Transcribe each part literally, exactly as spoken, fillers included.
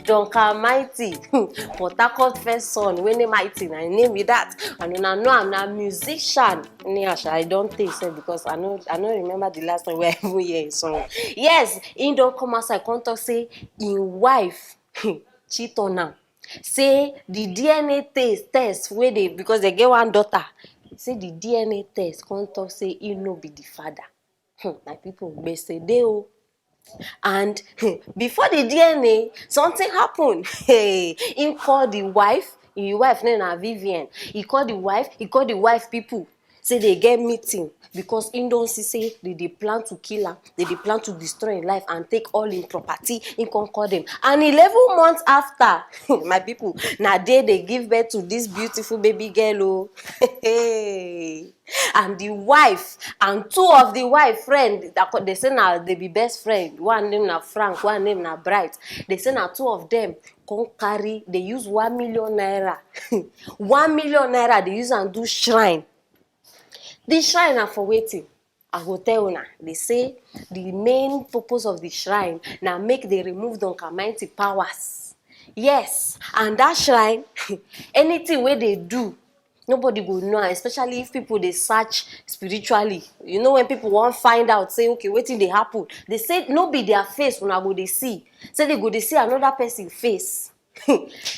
Duncan Mighty, Port Harcourt first son, wey name Mighty, na im name be that. And una know am na musician. Anyhow sha, I don tey sef because I no, I no remember the last time wey I even hear him song. Yes, he don come outside come talk say him wife cheat on am. Say the D N A test, test wey dey, because they get one daughter, say the D N A test come talk say he no be the father. Hmm, my people, gbese dey o. And hmm, before the D N A, something happen. Hey, he call the wife, him wife name na Vivian. He call the wife, he call the wife people. Say they get meeting because he don see say they dey plan to kill am, they dey plan to destroy him life and take all him property. He come call them. And eleven months after, my people, na there they give birth to this beautiful baby girl o. Hey. And the wife and two of the wife friend, that co-, they say na they be best friend. One name na Frank, one name na Bright. They say na two of them come carry, they use one million naira. One million naira, they use and do shrine. The shrine na for wetin? I go tell una. They say the main purpose of the shrine na make they remove Duncan Mighty powers. Yes, and that shrine, anything wey they do, nobody go know am, especially if people dey search spiritually. You know, when people wan find out, say, okay, wetin dey happen? They say no be their face una go dey see. Say they go dey see another person face.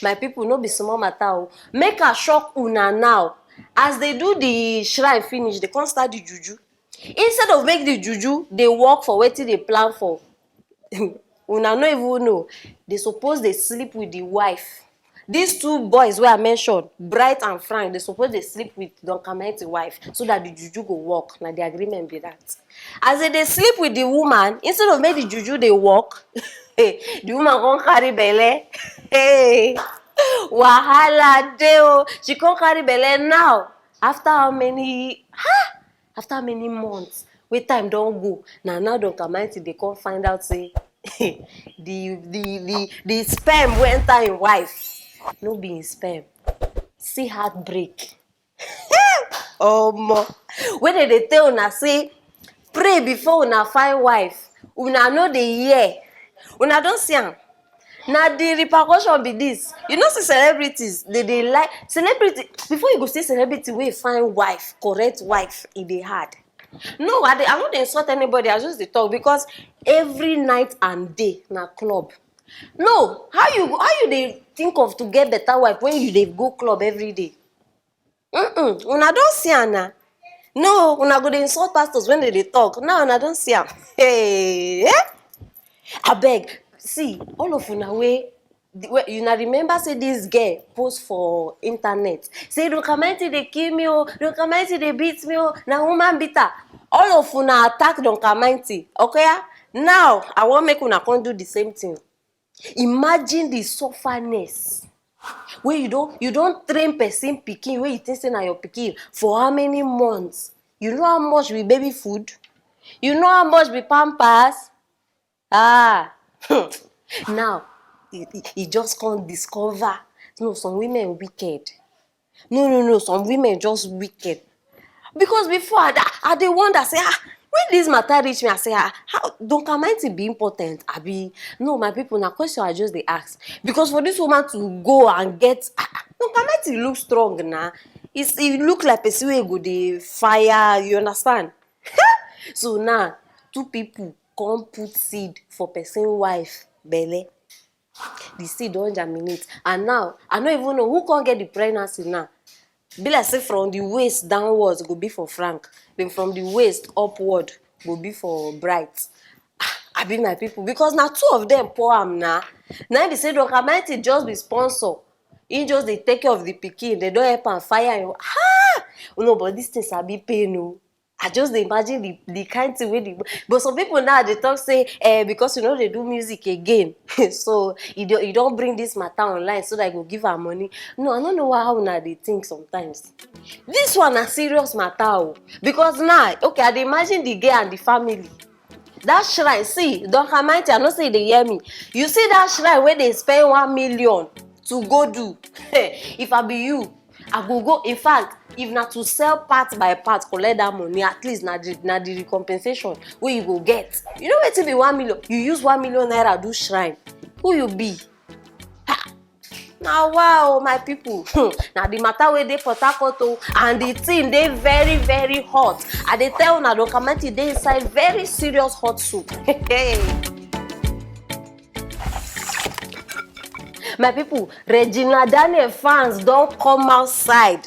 My people, no be small matter o. Make I shock una now. As they do the shrine finish, they come start the juju. Instead of make the juju dey work for wetin they plan for, una no even know. They suppose dey sleep with the wife. These two boys wey I mention, Bright and Frank, they suppose dey sleep with Duncan Mighty wife so that the juju go work. Na the agreement be that. As they dey sleep with the woman, instead of make the juju dey work, the woman come carry belle. Hey, wahala dey o. She come carry belle now. After how many, ha? After many months wey time don go, na now Duncan Mighty dey come find out say the, the, the, the sperm wey enter him wife no be him sperm. See heartbreak. Omo. When they dey tell una say, pray before una find wife, una no dey hear. Una don see am. Na the repercussion be this. You know, see celebrities, they dey like celebrity. Before you go see celebrity wey find wife, correct wife, e dey hard. No, I, dey, I no dey insult anybody. I just dey talk because every night and day na club. No, how you, how you dey think of to get better wife when you dey go club every day? Mm-mm, una don see am na. No, una go dey insult pastors when they dey talk. Now una don see am. Hey, eh? Abeg, see, all of una wey, wey una remember say this girl post for internet say, Duncan Mighty dey kill me o, Duncan Mighty dey beat me o, na woman beat her. All of una attack Duncan Mighty. Okay, now I wan make una come do the same thing. Imagine the sufferness wey you don, you don train person pikin wey you think say na your pikin for how many months? You know how much be baby food? You know how much be pampers? Ah, now e, e, e just come discover. No, some women wicked. No, no, no, some women just wicked. Because before, I, I dey wonder, say, ah, when this matter reach me, I say, ah, how, Duncan Mighty be important? Abi, no, my people, na question I just dey ask. Because for this woman to go and get, ah, ah, Duncan Mighty look strong na. It's, e look like person wey go dey fire, you understand? So now, two people come put seed for person wife belle. The seed don germinate, and now I no even know who come get the pregnancy now. Be like say from the waist downwards go be for Frank, then from the waist upward go be for Bright. Ah, abi, my people, because na two of them pour am na. Na im be say Duncan Mighty just be sponsor. He just dey take care of the pikin. They don help am fire him. Ah! No, but this thing sabi pain o. I just dey imagine the, the kind thing wey the, but some people now dey talk say, eh, because you no dey do music again, so you don, you don bring this matter online so that I go give am money. No, I no know why, how una dey think sometimes. This one na serious matter o, because now, okay, I dey imagine the girl and the family. That shrine, see, Duncan Mighty, I know say you dey hear me. You see that shrine wey they spend one million to go do? If I be you, I go go. In fact, if na to sell part by part, collect that money, at least na the, na the recompensation wey you go get. You know wetin be one million? You use one million naira do shrine. Who you be? Ha! Na wa o, my people. Hmm, na the matter wey dey Port Harcourt o, and the thing dey very, very hot. I dey tell una, Dokamati dey inside very serious hot soup. Hey. My people, Regina Daniel fans don come outside.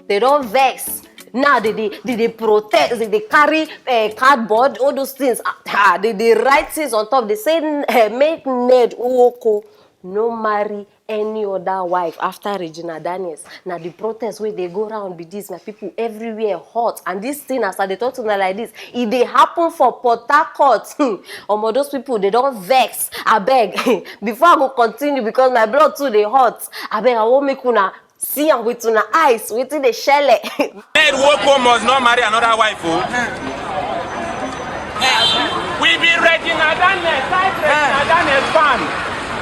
They don vex. Now they dey they dey protest, they dey carry uh, cardboard, all those things. Ah, ah, they dey write things on top. They say uh, make Ned Nwoko no marry any other wife after Regina Daniels. Na the protest wey dey go round be this, my people. Everywhere hot, and this thing, as I dey talk to una like this, e dey happen for Port Harcourt. Hmm. Omo, those people, they don vex. Abeg, before I go continue, because my blood too dey hot, abeg, I wan make una see am with una eyes, wetin dey shele. Ned Nwoko must not marry another wife o. We be Regina Daniels, type Regina Daniels fan.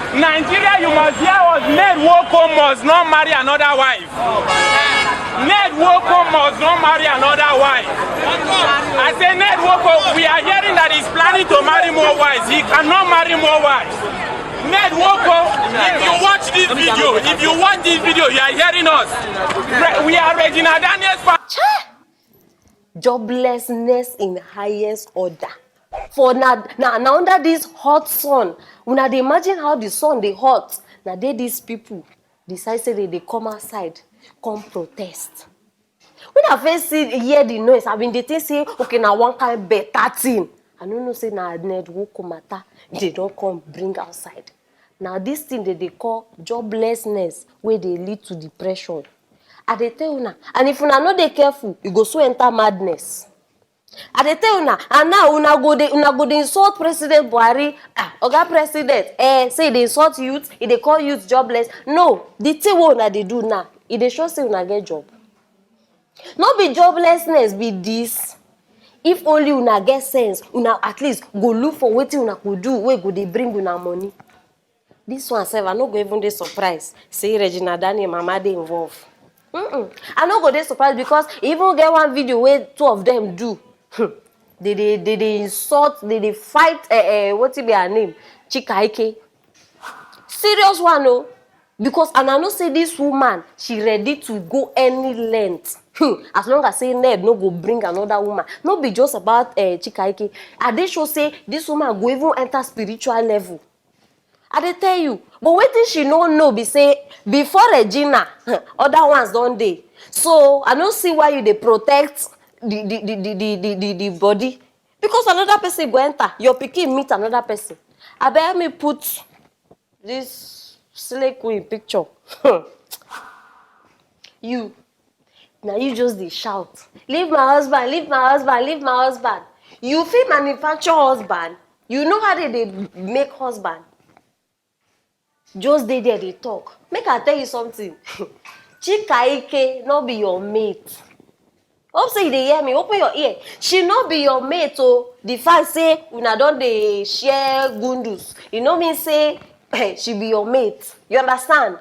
Nigeria, you must hear us. Ned Nwoko must not marry another wife. Ned Nwoko must not marry another wife. I say Ned Nwoko, we are hearing that he's planning to marry more wives. He cannot marry more wives. Ned Nwoko, if you watch this video, if you watch this video, you are hearing us. Re- We are Regina Daniels fan. Joblessness in highest order. For na na na under this hot sun, una dey imagine how the sun dey hot. Na dey these people decide say they dey come outside, come protest. When I first see hear the noise, I been dey think say, okay, na one kind better thing. I no know say na Ned Nwoko matter they don come bring outside. Na this thing they dey call joblessness wey dey lead to depression. I dey tell una, and if una no dey careful, you go soon enter madness. I dey tell una, and now una go dey una go dey insult President Buhari. Ah, Oga President, eh, say e dey insult youth, e dey call youth jobless. No, the thing wey una dey do now, e dey show say una get job. No be joblessness be this. If only una get sense, una at least go look for wetin una go do wey go dey bring una money. This one sef, I no go even dey surprised say Regina Daniel mama dey involved. Mm-mm. I no go dey surprised because e even get one video wey two of them do. Hmm. They dey they dey insult, they dey fight. Uh, uh, wetin be her name? Chika Ike. Serious one o. Because and I know say this woman, she ready to go any length. Hmm. As long as say Ned no go bring another woman. No be just about uh, Chika Ike. I dey sure say this woman go even enter spiritual level. I dey tell you, but wetin she no know be say before Regina, other ones don dey. So I no see why you dey protect the the the the the the, the, the body, because another person go enter, your pikin meet another person. Abeg, help me put this slay queen picture. You, na you just dey shout, leave my husband, leave my husband, leave my husband. You fit manufacture husband? You know how they dey make husband? Just dey there dey talk. Make I tell you something. Chika Ike no be your mate. Hope say you dey hear me. Open your ear. She no be your mate o. The fact say una don dey share gundus, e no mean say she be your mate. You understand?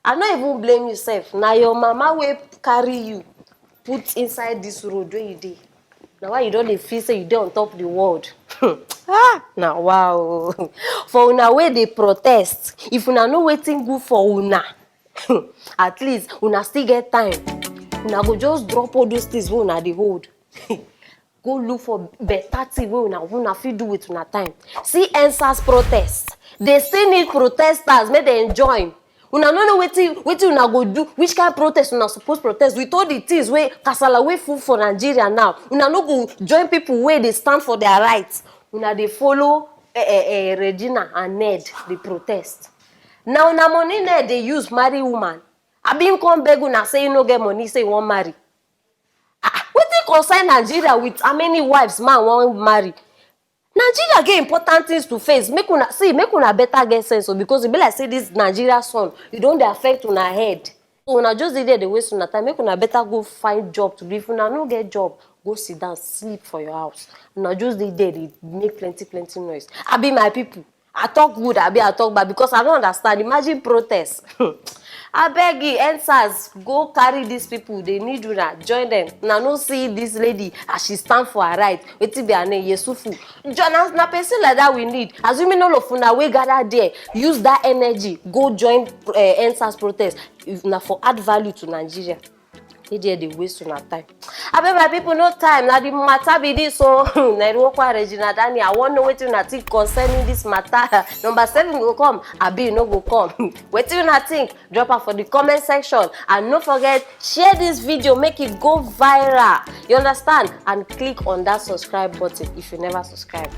I no even blame you sef. Na your mama wey carry you put inside this road wey you dey. Na why you don dey feel say you dey on top the world. Ah, na wow. For una wey dey protest, if una know wetin good for una, at least una still get time. Una go just drop all those things wey una dey hold. Go look for better thing wey una una fit do with una time. See EndSARS protest. They still need protesters, make dem join. Una no know wetin wetin una go do, which kind protest una suppose protest with all the things wey kasala wey full for Nigeria now. Una no go join people wey dey stand for their rights. Una dey follow eh, eh, eh, Regina and Ned dey protest. Na una money Ned dey use marry woman. Abi him come beg una say he no get money, say he wan marry. Ah, wetin concern Nigeria with how many wives man wan marry? Nigeria get important things to face. Make una see, make una better get sense o, because e be like say this Nigeria sun, e don dey affect una head. So una just dey there dey waste una time. Make una better go find job to do. If una no get job, go sit down, sleep for your house. Una just dey there dey make plenty plenty noise. Abi my people, I talk good, abi I talk bad, because I don't understand. Imagine protest. Abeg, EndSARS, go carry these people. They need una, join them. Una no see this lady as she stand for her right. Wetin be her name? Yesufu. Jo-, na, na person like that we need. Assuming all of una wey gather there, use that energy, go join uh, EndSARS protest. If na for add value to Nigeria. Dey there dey waste una time. Abeg, my people, no time. Na the matter be this o. Na Iruokwa Regina Daniel. I wan know wetin una think concerning this matter. Number seven go come, abi e no go come? Wetin una think? Drop am for the comment section, and no forget, share this video, make it go viral. You understand? And click on that subscribe button if you never subscribe.